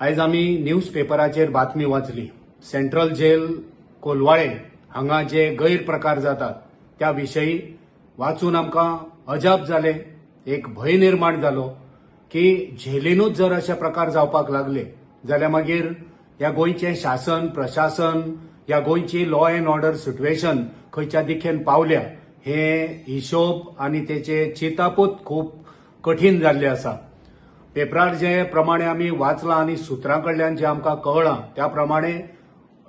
आयज आमी न्यूज पेपराचेर बातमी वाचली. सेंट्रल जेल कोलवाळे हांगा जे गैरप्रकार जातात त्या विशयी वाचून आमकां अजाप जालें, एक भंय निर्माण जालो की झेलीनूच जर अशे प्रकार जावपाक लागले जाल्यार मागीर ह्या गोंयचें शासन, प्रशासन, ह्या गोंयची लॉ अँड ऑर्डर सिट्युएशन खंयच्या दिकेन पावल्या हें हिशोब आनी तेचे चिंतापूच खूब कठीण जाल्लें आसा. पेपरार जे प्रमाणे आमी वाचलां आनी सुत्रां कडल्यान जें आमकां कळ्ळां त्या प्रमाणे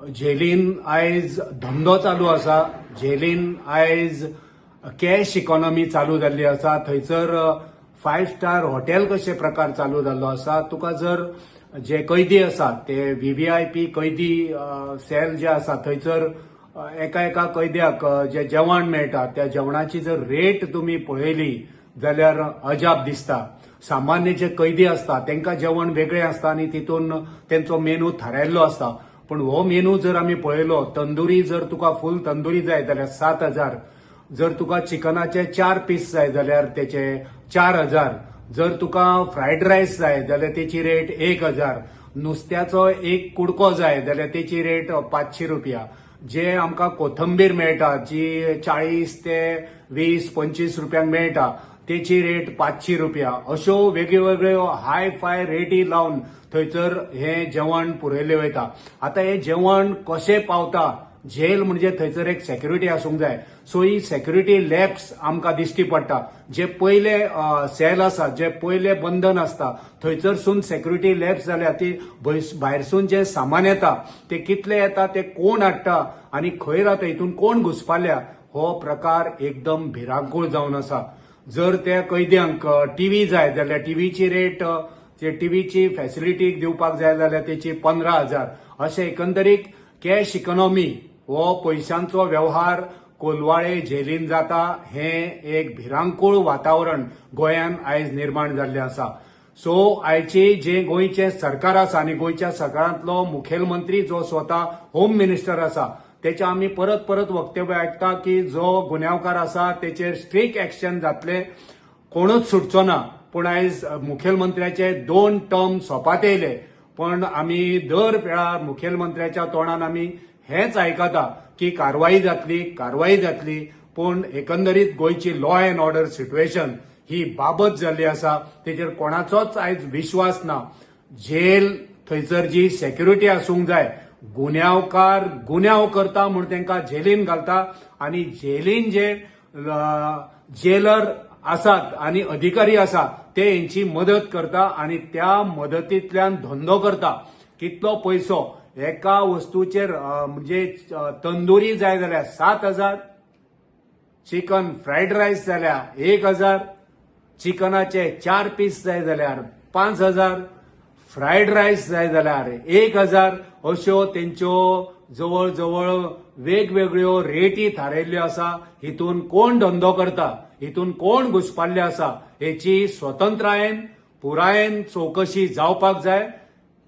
झेलीन आयज धंदो चालू आसा. झेलीन आयज कॅश इकॉनॉमी चालू जाल्ली आसा. थंयसर 5 स्टार हॉटेल कशे प्रकार चालू जाल्लो आसा. तुका जर जे कैदी आसात ते व्हीव्हीआयपी कैदी सेल जे आसा थंयसर एका एका कैद्याक जे जेवण मेळटा त्या जेवणाची जर रेट तुमी पळयली जाल्यार अजाप दिसता. सामान्य जे कैदी आसता तांकां जेवण वेगळें आसता आनी तितून तेंचो मेनू थारायल्लो आसता. पूण हो मेनू जर आमी पळयलो, तंदुरी जर तुका फूल तंदुरी जाय जाल्यार 7,000, जर तुका चिकनाचे 4 पीस जाय जाल्यार तेचे 4,000, जर तुका फ्रायड रायस जाय जाल्यार तेची रेट 1,000, नुस्त्याचो एक कुडको जाय जाल्यार तेची रेट 500 रुपया. जे आमकां कोथंबीर मेळटा जी 40 ते 20-25 रुपयांक मेळटा तेची रेट 500 रुपया. अश्यो वेगळ्यो हाय फाय रेटी लावन थंयसर हें जेवण पुरयलें वयता. आतां हें जेवण कशें पावता? जेल म्हणजे थंयसर एक सेक्युरिटी आसूंक जाय. सो ही सेक्युरिटी लॅप्स आमकां दिश्टी पडटा. जे पयले सेल आसा, जे पयले बंधन आसता थंयसरसून सेक्युरिटी लॅप्स जाल्या ती भायरसून जें सामान येता ते कितलें येता, ते कोण हाडटा आनी खंय रावता, हितून कोण घुसपाल्या, हो प्रकार एकदम भिरांकूळ जावन आसा. जर त्या कैद्यांक टीव्ही जाय जाल्यार टीव्हीची रेट, जे टीव्हीची फॅसिलिटी दिवपाक जाय जाल्यार तेची 15,000. अशें एकंदरीत कॅश इकॉनॉमी हो पयशांचो वेव्हार कोलवाळे झेलीन जाता. हें एक भिरांकूळ वातावरण गोंयान आयज निर्माण जाल्लें आसा. सो आयची जे गोंयचें सरकार आसा आनी गोंयच्या सरकारांतलो मुखेलमंत्री जो स्वता होम मिनिस्टर आसा तेच्या आमी परत परत वक्तव्य आयकता की जो गुन्यांवकार आसा तेचेर स्ट्रीक एक्शन जातलें, कोणूच सुटचो ना. पूण आयज मुखेलमंत्र्याचे 2 टर्म सोंपात येयले, पण आमी दर वेळार मुखेलमंत्र्याच्या तोंडान आमी हेंच आयकता की कारवाई जातली, कारवाई जातली. पूण एकंदरीत गोंयची लॉ अँड ऑर्डर सिट्युएशन ही बाबत जाल्ली आसा. तेचेर कोणाचोच आयज विश्वास ना. जेल थंयसर जी सेक्युरिटी आसूंक जाय, गुन्यांवकार गुन्यांव करता म्हूण तांकां जेलीन घालता आनी जेलीन जे जेलर आसात आनी अधिकारी आसा ते हेंची मदत करता आनी त्या मदतींतल्यान धंदो करता. कितलो पयसो एका वस्तूचेर, म्हणजे तंदुरी जाय जाल्यार 7,000, चिकन फ्रायड रायस जाल्यार 1,000, चिकनाचे 4 पीस जाय जाल्यार 5,000, फ्रायड रायस जाय जाल्यार 1,000, अश्यो तेंच्यो जवळ जवळ वेगवेगळ्यो रेटी थारायल्ल्यो आसा. हितून कोण धंदो करता, हितून कोण घुसपाल्ले आसा हेची स्वतंत्रायेन पुरायेन चवकशी जावपाक जाय.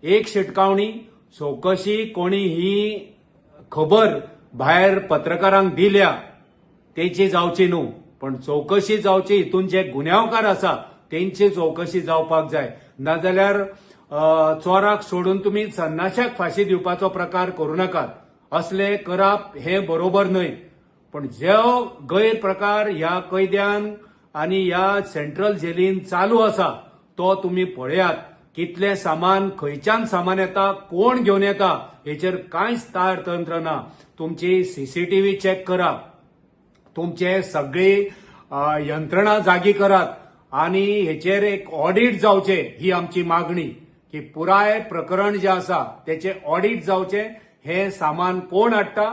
एक शिटकावणी, चवकशी कोणी ही खबर भायर पत्रकारांक दिल्या तेची जावची न्हू, पण चवकशी जावची. हितून जे गुन्यांवकार आसा तेंची चवकशी जावपाक जाय. नाजाल्यार चोराक सोडून तुमी सन्नाशाक फांशी दिवपाचो प्रकार करूं नाकात. असले करप हें बरोबर न्हय. पण जो गैरप्रकार ह्या कैद्यान आनी ह्या सेंट्रल जेलीन चालू आसा तो तुमी पळयात. कितलें सामान, खंयच्यान सामान येता, कोण घेवन येता हेचेर कांयच तार तंत्र ना. तुमची सीसीटीव्ही चॅक करा, तुमचे सगळी यंत्रणा जागी करात आनी हेचेर एक ऑडिट जावचें ही आमची मागणी की पुराय प्रकरण जें आसा तेचें ऑडिट जावचें. हें सामान कोण हाडटा,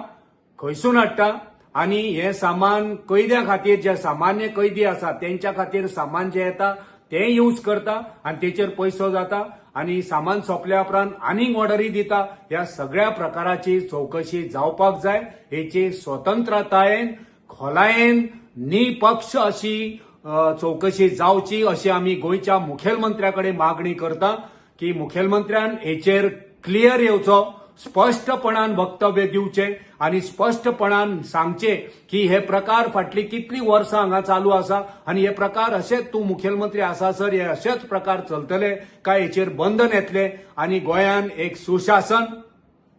खंयसून हाडटा आनी हें सामान कैद्यां खातीर, जे सामान्य कैदी आसा तेंच्या खातीर सामान जें येता तें यूज करता आनी तेचेर पयसो जाता आनी सामान सोंपल्या उपरांत आनीक ऑर्डरी दिता. ह्या सगळ्या प्रकाराची चवकशी जावपाक जाय. हेची स्वतंत्रतायेन, खोलायेन, निपक्ष अशी चवकशी जावची अशी आमी गोंयच्या मुखेलमंत्र्या कडेन मागणी करता की मुखेलमंत्र्यान हेचेर क्लियर येवचो. स्पश्टपणान वक्तव्य दिवचें आनी स्पश्टपणान सांगचें की हे प्रकार फाटलीं कितलीं वर्सां हांगा चालू आसा आनी हे प्रकार अशेच तूं मुखेलमंत्री आसासर हे अशेच प्रकार चलतले काय हेचेर बंधन येतलें आनी गोंयान एक सुशासन,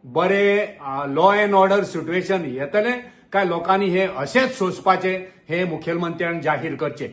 बरें लॉ एन्ड ऑर्डर सिट्युएशन येतलें काय लोकांनी हे अशेंच सोंसपाचें हें मुखेलमंत्र्यान जाहीर करचें.